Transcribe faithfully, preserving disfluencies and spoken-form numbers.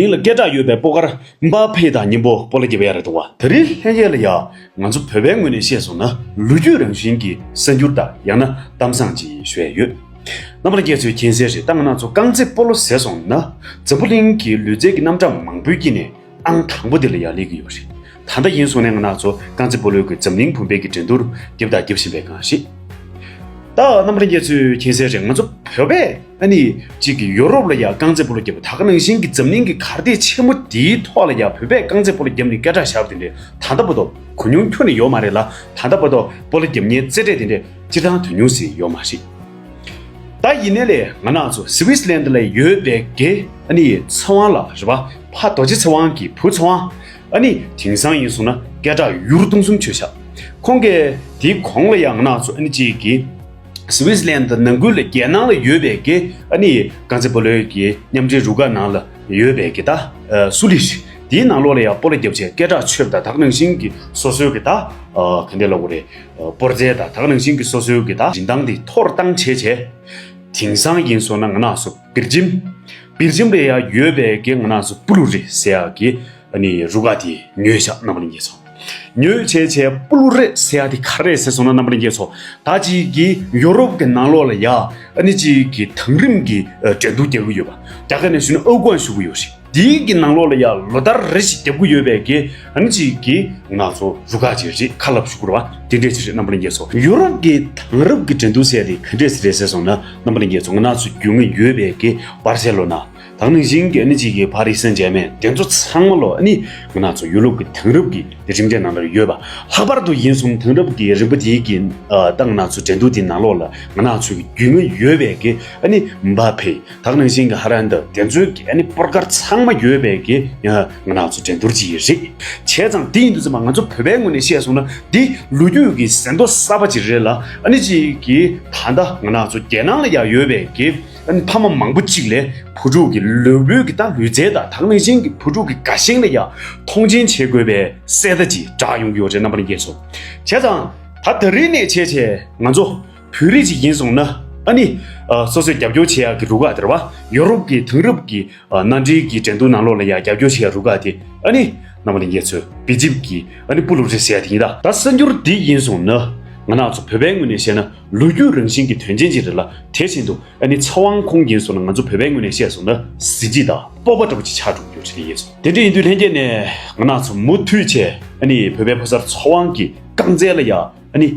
དེ་ལ་སྐད་གྲགས་ཡོད་པའི་སྤོ་སྐར་འབའ་ཕེ་དང་མཉམ་པོ་སྤོ་ལོ་རྒྱག་ཡ་རེད་འདུག་བ། ད་རིང་ལྷན་རྒྱས་ལ་ཡ་ང་ཚོ་བོད་པའི་ངོས་ནས་བཤད་སོང་ན་ལོ་རྒྱུས་རང་བཞིན་གྱི་གསར་འགྱུར་དང་ཡང་ན་གཏམ་བཟང་ཅིག་ཞུ་ཡ་ཡོད། རྣམ་པ་ལྷན་རྒྱས་ཚོས་མཁྱེན་གསལ་རེད། ད་ང་རང་ཚོ་རྐང་རྩེད་སྤོ་ལོ་ཟེར་སོང་ན་འཛམ་བུ་གླིང་གི་ལུས་རྩལ་གྱི་རྣམ་གྲངས་མང་པོའི་དཀྱིལ་ནས་ཨང་དང་པོ་དེ་ལ་ཡ་སླེབས་ཀྱི་ཡོད་རེད། ད་ལྟ་ཡིན་སོང་ན་ང་རང་ཚོ་རྐང་རྩེད་སྤོ་ལོའི་གི་འཛམ་གླིང་བུམ་པའི་གི་འགྲན་བསྡུར་རྒྱབ་དང་རྒྱབ་བཞིན་པའི་སྒང་རེད། ད་རྣམ་པ་ལྷན་རྒྱས་ཚོས་མཁྱེན་གསལ་རེད། ང་ཚོ་བོད་པས་ཨ་ནི་གཅིག་གི་ཡོ་རོབ་ལ་ཡ་རྐང་རྩེད་སྤོ་ལོ་རྒྱབ་པ་ད་ག་ནང་བཞིན་གྱི་འཛམ་གླིང་གི་གར་སྟེགས་ཆེན་མོ་འདིའི་ཐོག་ལ་ཡ་བོད་པས་རྐང་རྩེད་སྤོ་ལོ་རྒྱབ་ནས་སྐད་གྲགས་བཞག་པ་དེ་འདྲས་ད་ལྟ་བར་དུ་གོ་མྱོང་ཁྱོན་ནས་ཡོད་མ་རེད་ལ། ད་ལྟ་བར་དུ་སྤོ་ལོ་རྒྱབ་མཁན་རྩེ་གྲས་དེ་འདྲས་སྤྱིར་བཏང་དོ་མྱོང་ཟིན་ཡོད་མ་རེད། ད་ཡིན་ནའི་ལས་ང་རང་ཚོ་སི་ཝི་སི་ལན་ལ་ཡོད་པའི་གི་ཨ་ནི་ཚེ་དབང་ལགས་རེད་པ། ཕ་རྡོ་རྗེ་ཚེ་དབང་གི་བུ་ཚེ་དབང་། ཨ་ནི་དེང་སང་ཡིན་སོང་ན་སྐད་གྲགས་ཡུལ་སྟོང་གསུམ་ཆོད་ཤག་ཁོང་གིས་དེའི་གོང་ལ་ཡང་ང་རང་ཚོ་ཨ་ནི་གཅིག་གི་སི་ཝི་སི་ལན་ནང་ཁུལ་ལ་རྒྱལ་ནང་ལ་ཡོད་པའི་གི་ཨ་ནི་རྐང་རྩེད་སྤོ་ལོའི་གི་མཉམ་འབྲེལ་རུ་ཁག་ནང་ལ་ཡོད་པའི་གི་ད་སུ་ལི་རེད། དེའི་ནང་ལོགས་ལ་ཡང་སྤོ་ལོ་རྒྱབ་བྱས་སྐད་གྲགས་ཆོད་པ་དང་ད་ག་ནང་བཞིན་གྱི་སོ་སོའི་གི་ད་ག་འདྲ་ལབ་དགོས་རེད། སྤོར་རྩལ་དང་ད་ག་ནང་བཞིན་གྱི་སོ་སོའི་གི་ད་རིན་ཐང་དེ་མཐོ་རུ་བཏང་བྱས་བྱས། དེང་སང་ཡིན་སོང་ན་ང་རང་ཚོ་སྦེལ་ཇམ། སྦེལ་ཇམ་ལ་ཡང་ཡོད་པའི་གི་ང་རང་ཚོ་པུ་ལུ་རི་ཟེར་ཡག་གི་ཨ་ནི་རུ་ཁག་དེ་ཉོས་ཤག་རྣམ་པ་ལྷན་རྒྱས་ཚོ། ཉོས་བྱས་བྱས་པུ་ལུ་རི་ཟེར་ཡག་དེ་ག་རེ་ཟེར་སོང་ན་རྣམ་པ་ལྷན་རྒྱས་ཚོ། ད་ཅིག་གི་ཡོ་རོབ་གི་ནང་ལོགས་ལ་ཡ་ཨ་ནི་ཅིག་གི་དེང་རབས་ཀྱི་འགྲན་བསྡུར་རྒྱག་གི་ཡོད་པ། རྒྱ་སྐད་ནས་ཞུས་ན་ཨོ་གོན་ཞུ་གི་ཡོད་རེད། དེའི་གི་ནང་ལོགས་ལ་ཡ་ལོ་ལྟར་རེ་ཞིག་རྒྱབ་གི་ཡོད་པའི་གི་ཨ་ནི་ཅིག་གི་ང་ཚོ་རུ་ཁག་ཅིག་རེད། ཁ་ལབ་ཞུ་དགོས་རེད་བ། དེ་འདྲས་ཅིག་རེད་རྣམ་པ་ལྷན་རྒྱས་ཚོ། ཡོ་རོབ་ཀྱི་དེང་རབས་ཀྱི་འགྲན་བསྡུར་ཟེར་དེ་ག་འདྲས་ཟེར་རེད་ཟེར་སོང་ན་རྣམ་པ་ལྷན་རྒྱས་ཚོ། ང་ཚོ་རྒྱུས་མངའ་ཡོད་པའི་གི་བར་སེ་ལོ་ན། ད་ག་ནང་བཞིན་གྱི་ཨ་ནི་ཅིག་གི་ཕ་རི་སན་ཇེར་མན། དེ་ཚོ་ཚང་མ་ལོ་ཨ་ནི་ང་ཚོ་ཡོ་རོབ་ཀྱི་དེང་རབས་ཀྱི་རིམ་གྲས་ནང་ལ་ཡོད་པ། ལྷག་པར་དུ་ཡིན་སོང་དེང་རབས་ཀྱི་རིམ་པ་དེའི་གི་ད་ང་ཚོ་འགྲན་བསྡུར་དེའི་ནང་ལོགས་ལ་ང་ཚོའི་རྒྱུས་མངའ་ཡོད་པའི་གི་ཨ་ནི་འབའ་ཕེ། ད་ག་ནང་བཞིན་གྱི་ཧ་ལན་ད་དེ་ཚོའི་གི་ཨ་ནི་སྤོར་སྐར་ཚང་མ་ཡོད་པའི་གི་ང་ཚོ་འགྲན་བསྡུར་ཅིག་རེད། བྱས་ཙང་དེ་ཡིན་དུས་ཙམ་པ་ང་ཚོ་བོད་པའི་ངོས་ནས་བཤད་སོང་ན་འདི་ལོ་རྒྱུས་ཀྱི་ཟིན་ཐོ་གསར་པ་ཅིག་རེད་ལ། ཨ་ནི་ཅིག་གི་ད་ལྟ་ང་ཚོ་རྒྱལ་ནང་ལ་ཡང་ཡོད་པའི་གི་ཨ་ནི་ཕ་མ་མང་པོ་ཅིག་ལས་བུ་ཕྲུག་གི་ལུས་པོའི་གི་ད་ལུས་རྩལ་དང་ད་ག་ནང་བཞིན་གྱི་བུ་ཕྲུག་གི་དགའ་ཞེན་ལ་ཡང་མཐོང་ཆེན་བྱེད་དགོས་པའི་གསལ་བརྡ་ཅིག་བསྒྲགས་ཡོང་གི་ཡོད་རེད་རྣམ་པ་ལྷན་རྒྱས་ཚོ། བྱས་ཙང་ད་ད་རིང་ནས་བྱས་བྱས་ང་ཚོ་བོད་རིགས་ཅིག་ཡིན་སོང་ན་ཨ་ནི་ཨ་སོ་སོས་རྒྱབ་སྐྱོར་བྱེད་ཡག་གི་རུ་ཁག་དེ་རེད་བ། ཡོ་རོབ་ཀྱི་དེང་རབས་ཀྱི་ཨ་མནའ་འབྲེལ་གྱི་འགྲན་བསྡུར་ནང་ལོགས་ལ་ཡང་རྒྱབ་སྐྱོར་བྱེད་ཡག་རུ་ཁག་དེ་ཨ་ནི་རྣམ་པ་ལྷན་རྒྱས་ཚོས་སྦེལ་ཇམ་གྱི་ཨ་ནི་པུ་ལུ་རི་ཟེར་ཡག་དེ་ཡིན་ད། ད་གསར་འགྱུར་འདི་ཡིན་སོང་ན་ང་རང་ཚོ་བོད་པའི་ངོས་ནས་བཤད་ན་ལོ་རྒྱུས་རང་བཞིན་གྱི་དོན་ཆེན་ཅིག་རེད་ལ། དེ་བཞིན་དུ་ཨ་ནི་ཚེ་དབང་ཁོང་ཡིན་སོང་ན་ང་ཚོ་བོད་པའི་ངོས་ནས་བཤད་སོང་ན་གཟི་བརྗིད་དང་སྤོབས་པ་འདྲ་པོ་ཅིག་ཆགས་འགྲོ་གི་ཡོད་རེད་ཡིན་སོང་། དེ་འདྲ་ཡིན་དུས་ལྷན་རྒྱས་ནས་ང་རང་ཚོ་མུ་མཐུད་བྱས་ཨ་ནི་བོད་པའི་ཕོ་གསར་ཚེ་དབང་གི་རྐང་རྩལ་ལ་ཡ་ཨ་ནི་